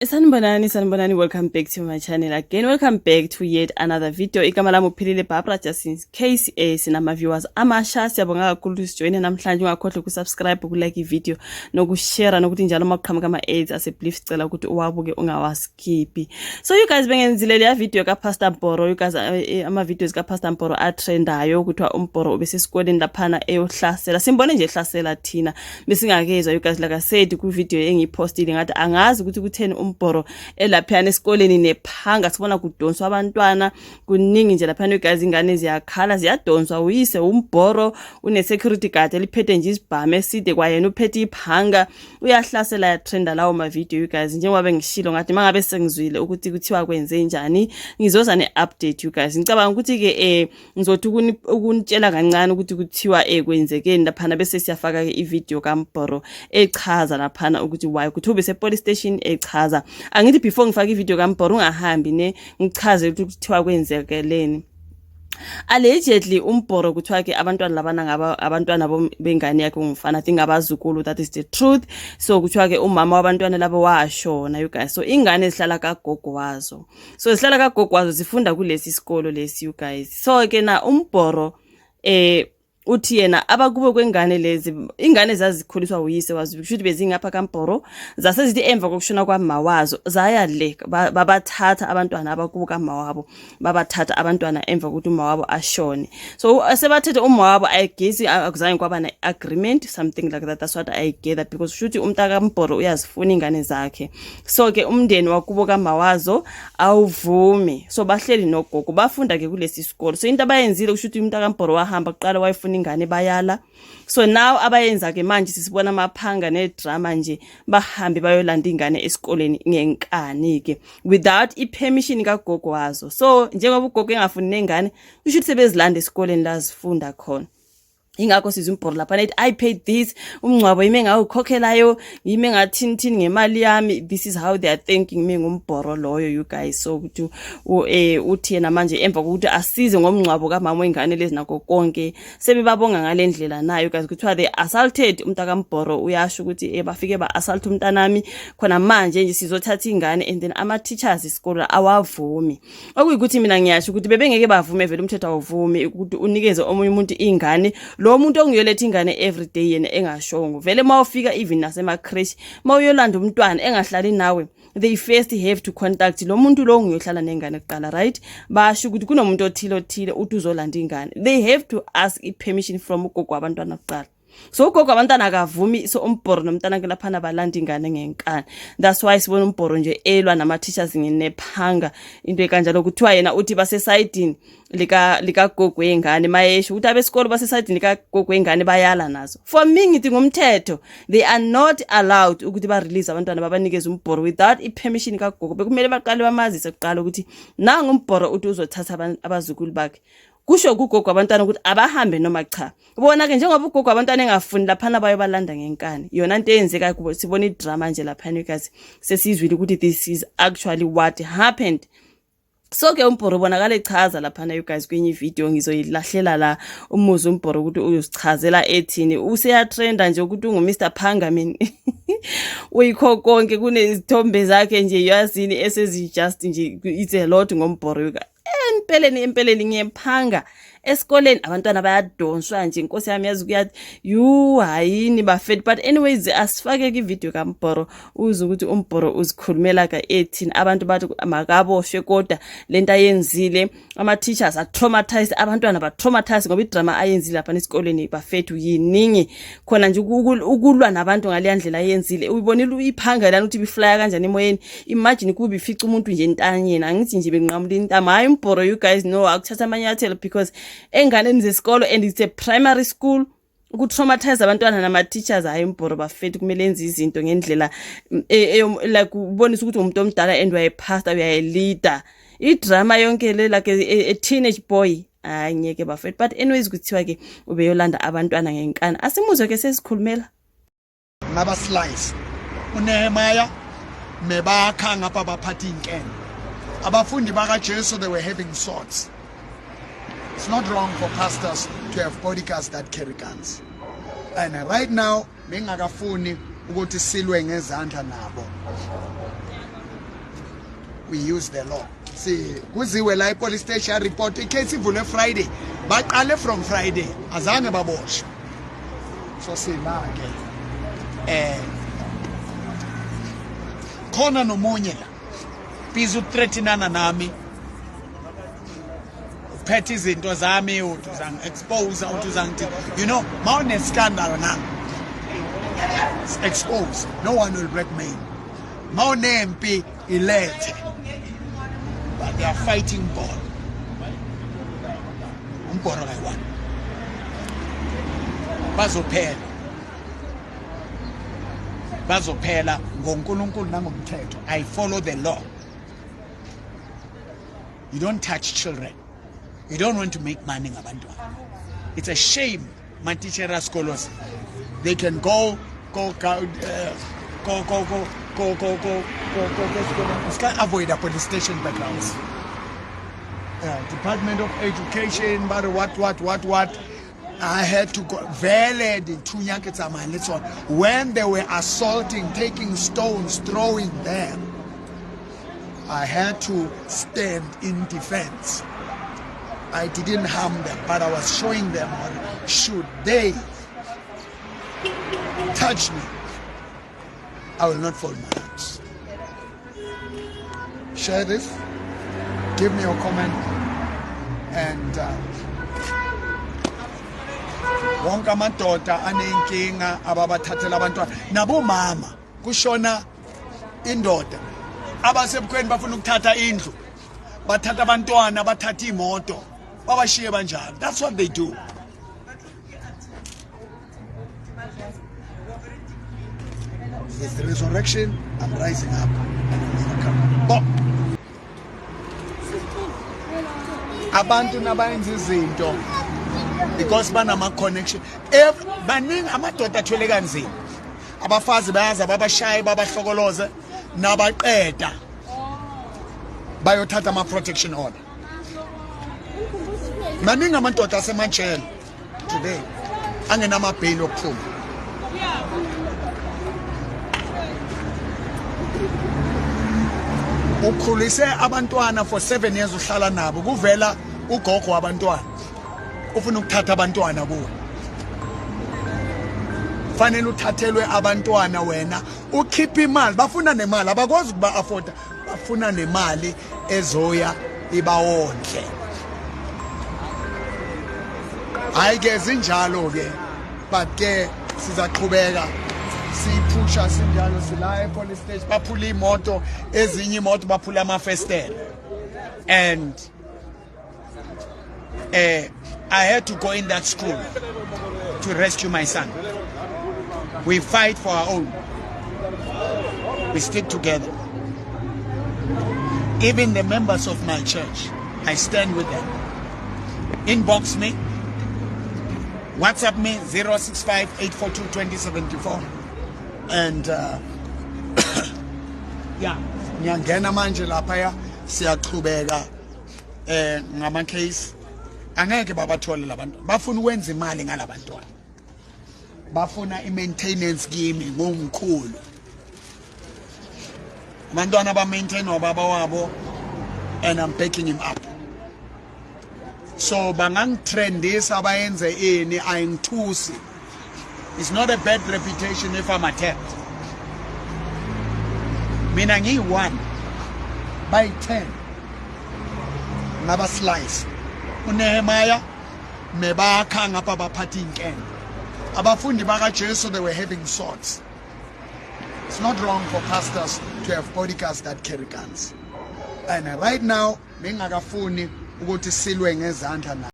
Sanibonani, sanibonani, welcome back to my channel again. Welcome back to yet another video. Igama lami uPhilile Barbara, just in case sinama viewers amasha. Siyabonga kakhulu ukuthi sijoyine namhlanje. Ungakhohlwa ukusubscribe, ukulike ivideo nokushare, nokuthi njalo uma kuqhamuka ama-ads ase-Blief, sicela ukuthi uwabuke, ungawaskiphi. So you guys, bengenzile leya video kaPastor Mboro. You guys, ama-videos kaPastor Mboro atrendayo, kuthiwa uMboro ubesesikoleni laphana eyohlasela. Simbone nje ehlasela, thina besingakezwa. You guys, like I said ku-video engiyipostile, ngathi angazi ukuthi kutheni uMboro elaphiyana esikoleni nephanga. Sibona kudonswa abantwana kuningi nje laphana, you guys, ingane ziyakhala, ziyadonswa uyise uMboro, une-security guard eliphethe nje isibhamu eside, kwayena uphethe iphanga, uyahlasela. Yatrenda lawo ma-video, you guys. Njengoba bengishilo, ngathi uma ngabe sengizwile ukuthi kuthiwa kwenze njani, ngizoza ne-update, you guys. Ngicabanga ukuthi-ke ngizothi ukunitshela kancane ukuthi kuthiwa kwenzekeni laphana, bese siyafaka-ke ivideo kaMboro echaza laphana ukuthi why kuthi ube se-police station echaza. Angithi before ngifake ivideo kaMboro, ungahambi ne ngichaze ukuthi kuthiwa kwenzekeleni. Allegedly uMboro, kuthiwa ke abantwana labana ngaba abantwana bengane yakhe ungumfana, think abazukulu, that is the truth. So kuthiwa ke umama wabantwana labo washona, you guys, so ingane zihlala kagogo wazo, so zihlala kagogo wazo, zifunda kulesi sikolo lesi, you guys. So ke na uMboro uthi yena abakube kwengane lezi, ingane zazikhuliswa uyise wazo, kusho ukuthi bezingapha kaMboro, zase zithi emva kokushona kwama wazo zaya le, babathatha abantwana abakubo kama wabo, babathatha abantwana emva kokuthi uma wabo ashone. So sebathethe uma wabo, I guess akuzange kwaba na-agreement, something like that. That's what I gather, because kusho ukuthi umntaka Mboro uyazifuna ingane zakhe. So ke umndeni wakubo kama wazo awuvumi, so bahleli nogogo, bafunda ke kulesi sikolo. So into abayenzile, kusho ukuthi umntaka Mboro wahamba kuqala wayefuna ingane, bayala. So now abayenza ke manje, sisibona amaphanga nedrama nje, bahambe bayolanda ingane esikoleni ngenkani ke without ipermission kagogo wazo. So njengoba ugogo engafuni nengane, kusho ukuthi sebezilanda esikoleni la zifunda khona. Ingakho sizwe uMboro lapha ethi, "I paid this, umngcwabo yimi engawukhokhelayo, yimi engathini thini ngemali yami." This is how they are thinking minguMboro loyo, you guys. So ukuthi uthi yena manje emva kokuthi asize ngomngcwabo kamama wengane lezi nakho konke, sebebabonga ngale ndlela nayo, guys. Kuthiwa they assaulted umntakaMboro. Uyasho ukuthi bafike ba-assault umntanami, khona manje nje sizothatha ingane, and then ama-teachers isikolo awavumi. Okuyikuthi mina ngiyasho ukuthi bebengeke bavume vele, umthetho awuvumi ukuthi unikeze omunye umuntu ingane, lo muntu onguyoletha ingane everyday yena engashongo. Vele uma ufika even nasema-creche, uma uyolanda umntwana engahlali nawe, they first have to contact lo muntu lo onguyohlala nengane kuqala, right? Basho ukuthi kunomuntu othile othile uthi uzolanda ingane, they have to ask i-permission from ugogo wabantwana kuqala. So ugogo abantwana akavumi, so uMbhoro nomntana ke laphana balanda ingane ngenkani. That's why sibona uMbhoro nje elwa nama-teachers ngenephanga, into ekanjalo. Kuthiwa yena uthi basesayidini likagogo wengane, mayesho ukuthi abesikolo basesayidini likagogo wengane, bayala nazo. For me ngithi ngomthetho they are not allowed ukuthi ba-release abantwana, babanikeze uMbhoro without i-permission kagogo. Bekumele baqale bamazise kuqala ukuthi nangu uMbhoro uthi uzothatha abazukulu bakhe, kusho kugogo abantwana ukuthi abahambe noma cha. Bona ke njengoba ugogo abantwana engafuni laphana, bayobalanda ngenkani. Yona into eyenzeka kubo, sibona idrama nje laphana igazi, sesizwile ukuthi this is actually what happened. So ke uMbhoro ubonakala echaza laphana, you guys. Kwenye ivideo ngizoyilahlela la umuzi uMbhoro ukuthi uyozichazela ethini. Useyatrenda nje ukuthi ungu-Mr Phangamin, uyikho konke, kunezithombe zakhe nje yazini esezi-just nje, it's a lot ngoMbhoro, you guys. Empeleni empeleni ngiyephanga esikoleni, abantwana bayadonswa nje, inkosi yami, yazi kuyathi yu hayini bafethu. But anyways, asifake ivideo kaMbhoro uze ukuthi uMbhoro uzikhulumela ka ethini. Abantu bathi makaboshwe, kodwa lento ayenzile, ama-teachers a-traumatized, abantwana ba-traumatized ngoba idrama ayenzile lapha esikoleni, bafethu, yiningi khona nje. Ukulwa nabantu ngaleya ndlela ayenzile, uyibonile iphanga lana ukuthi ibiflya kanjani emoyeni. Imagine kube ifica umuntu nje entanyeni, angithi nje benqamula intamo. Hayi, uMbhoro, you guys know, akuthatha amanyathelo, because enganeni zesikolo, and it's a primary school, uku-traumatize abantwana nama-teachers, hhayi, uMbhoro bafethu kumele enze izinto ngendlela like ubonisa ukuthi umuntu omdala and uyayiphasta, uyayilida idrama yonke le like a teenage boy. Hayi, ngeke bafethu. But anyways, kuthiwa-ke ubeyolanda abantwana ngenkani. Asimuzwe ke sesikhulumela. Ngaba slice uNehemiah mebakha ngapha, baphatha inkemba. Abafundi bakaJesu, they were having swords. It's not wrong for pastors to have bodyguards that carry guns. And right now bengakafuni ukuthi silwe ngezandla nabo. We use the law. Si kuziwe la e-police station, report icase ivulwe Friday, baqale from Friday, azange baboshwe. So sila ke khona nomunye la busy ukuthreatenana nami, uphethe izinto zami, uthi uzangi-expose, uthi uzangithi, mawune-scandal na expose, no one will blackmail. Mawunempi ilethe, but they are fighting ball, umbhoro kayi-one, bazophela, bazophela ngoNkulunkulu nangomthetho. I follow the law. You don't touch children. You don't want to make money ngabantwana. It's a shame. Matitjhere asikolo, they can go go go go go go go go go go go go esikolweni, sika avoid police station backgrounds, Department of Education, but what what what what. I had to go vele dithunya ke tsamaya le tsona when they were assaulting, taking stones, throwing them. I had to stand in defense. I didn't harm them, but I was showing them what should they touch me, I will not fold my arms. Share this, give me your comment, and wonke amadoda aneyinkinga ababathathela abantwana nabomama, kushona indoda, abasebukhweni bafuna ukuthatha indlu, bathatha abantwana, bathatha imoto, babashiye banjalo. That's what they do. There's the resurrection. I'm rising up and I'm overcome. Bo abantu nabayenza izinto because banama connection, if baningi amadoda athwele kanzima, abafazi bayaza babashaye, babahlokoloze, nabaqeda bayothatha ama-protection order. Maningi amadoda asemajele today angenamabheyili okuphuma. Ukhulise abantwana for 7 years, uhlala nabo, kuvela ugogo wabantwana ufuna ukuthatha abantwana kuwe. Fanele uthathelwe abantwana, wena ukhipha imali. Bafuna nemali, abakwazi ukuba afforda, bafuna nemali ezoya ibawondle. Hayi ke, zinjalo ke, but ke sizaqhubeka siyiphusha sinjalo. Sila e-police station, baphula imoto, ezinye imoto baphula amafestela, and I had to go in that school to rescue my son. We fight for our own. We stick together. Even the members of my church, I stand with them. Inbox me, WhatsApp me 065 842 2074. And yeah, ngiyangena manje laphaya, siyaqhubeka ngama case. Angeke babathole labantu bafuna ukwenza imali ngalabantwana, bafuna i-maintenance kimi ngomkhulu. Abantwana ba-maintain wababa wabo, and I'm backing him up. So bangangitrendisa, bayenze ini, ayingithusi. It's not a bad reputation if I'm attacked. Mina ngiyi-one, bayi-10, ngaba slice uNehemiah mebakha ngapha, baphatha inkemba. Abafundi bakaJesu, they were having swords. It's not wrong for pastors to have bodyguards that carry guns. And right now bengakafuni ukuthi silwe ngezandla.